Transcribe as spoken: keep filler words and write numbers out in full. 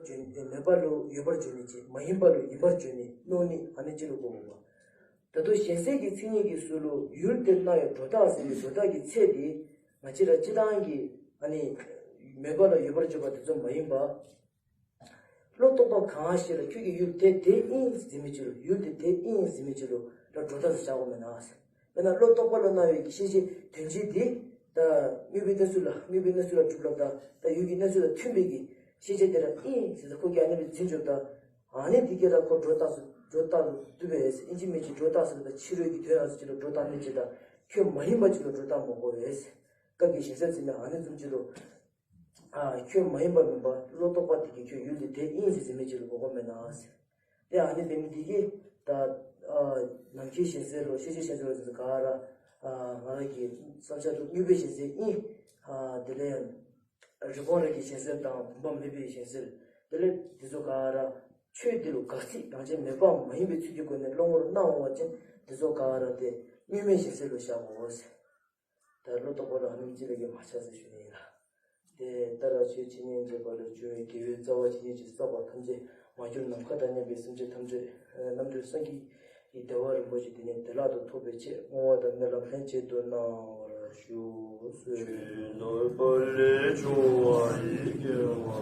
བརྗོད་ནི། མེད་པ་ལུ་ཡོད་པར་བརྗོད་ནི་ཅིག། མ་ཡིན་པ་ལུ་ཡིན་པར་བརྗོད་ནི། མནོ་ནི། ཨ་ནི་ཅིག་ལུ་གོ་དགོ་པས། ད་ལྟོ་གཞན་སེལ་གྱི་མཚན་ཉིད་ཀྱི་ཚུལ་ལུ་ཡུལ་དེར་སྣང་བའི་སྒྲོ་བཏགས་ཟེར་བའི་སྒྲོ་བཏགས་ཀྱི་ཚད་འདི་ང་བཅས་ར་སྤྱིར་བཏང་གི་ཨ་ནི་མེད་པ་ལ་ཡོད་པར་བརྗོད་པ་དེ་ཚུ་མ་ཡིན་པ། བློ་རྟོག་པ་གང་ཞིག་ལ་ཁྱོད་ཀྱི་ཡུལ་དེ་དེ་ཨིན་ཟེར་མི་ཅིག་ལུ། ཡུལ་དེ་དེ་ཨིན་ཟེར་མི་ཅིག་ལུ་ད་སྒྲོ་བཏགས་སུ་བཞག་དགོ་མེན་ན་ཟེར། དཔེར་ན་བློ་རྟོག་པ་ལུ་སྣང་བའི་ཤེས་བྱའི་དོན་སྤྱི་འདི་ད་དངོས་པོའི་གནས་ཚུལ་ལ་དངོས་པོའི་གནས་ཚུལ་ལ་གྲུབ་ལ་ད་ད་ཡུལ་གྱི་གནས་ཚུལ་ལ་མཐུན་པའི་གི་ཤེས་བྱ་དེ་ར་ཨིན་ཟེར་ད་ཁོ་གིས་ཨ་ནི་སྦེ་འཛིན་འགྱོཝ་ད། ཨ་ནི་དེ་གིས་ར་ཁོ་སྒྲོ་བཏགས་སུ་སྒྲོ་བཏགས་ལུ་བཏུབ་པས་ཟེར། ཨིན་ཅི་མིན་ཅི་སྒྲོ་བཏགས་ཟེར་ད་ཕྱི་རོལ་གྱི་དོན་ལ་སོགས་ཅིག་ལུ་སྒྲོ་བཏགས་མི་ཅིག་ད་ཁྱོད་མ་ཡིན་པ་ཅིག་ལུ་སྒྲོ་བཏགས་མི་དགོ་པས་ཟེར། སྐབས་ཀྱི་གཞན་སེལ་ཟེར་མི་ཨ་ནི་བཟུམ་ཅིག་ལུ། ཨ་ཁྱོད་མ་ཡིན་པ་མིན་པ་བློ་རྟོག་པ་དེ་གིས་ཁྱོད་ཡུལ་དེ་དེ་ཨིན་ཟེར་ཟེར་མི་ཅིག་ལུ་གོ་དགོ་མེན་ན་ཟེར། ཏེ་ཨ་ནི་འབད་མི་དེ་གིས་ད་ཨ་ནམ་མཁའི་གཞན་སེལ་ལོ། ཤེས་བྱའི་གཞན་སེལ་ལོ་ཟེར་ག་ར་ཨ་ང་ར་གི་བསམ་འཆར་དུ་དངོས་པོའི་གཞན་སེལ་ཨིན། ཨ་དེ་ལས་རི་བོང་རྭ་གི་གཞན་སེལ་དང་བུམ་པ་མེད་པའི་གཞན་སེལ། དེ་ལས་དེ་ཚུ་ག་ར་ཆོས་དེ་ལུ་དགག་ཚིག་རང་བཞིན་མེད་པ་མ་ཡིན་པའི་ཚུལ་གྱི་སྒོ་ནས་བློ་ངོར་སྣང་འོང་བ་ཅིན་དེ་ཚུ་ག་ར་ཏེ་དངོས་མེད་གཞན་སེལ་ལུ་བཞག་དགོ་ཟེར། ད་བློ་རྟོག་པ་ལུ་ཨ་ནི་ཅིག་ལས་ཀྱི་མ་ཆགས་ཟེར་ཞུ་ནི་ཨིན་ལགས། ཏེ་ད་ར་ཆོས་ཇི་སྙེད་འཇོག་པ་ལས་བྱུང་བའི་དགེ་བའི་རྩ་བ་ཇི་སྙེད་ཅིག་བསགས་པ་ཐམས་ཅད་མར་གྱུར་ནམ་མཁའ་དང་མཉམ་པའི་སེམས་ཅན་ཐམས་ཅད་རྣམ་གྲོལ་སངས་རྒྱས་ཀྱི་བདེ་བ་རིན་པོ་ཆེ་དེ་ནི་བདེ་བླག་ཏུ་ཐོབ་པའི་ཕྱིར་བསྔོ་བ་དང་སྨོན་ལམ་ལྷན་ཅིག་ཏུ་གནང་བར་ཞུ། ཆོས་ནོར་བ་ལས་བྱུང་བ་ཡི་དགེ་བ།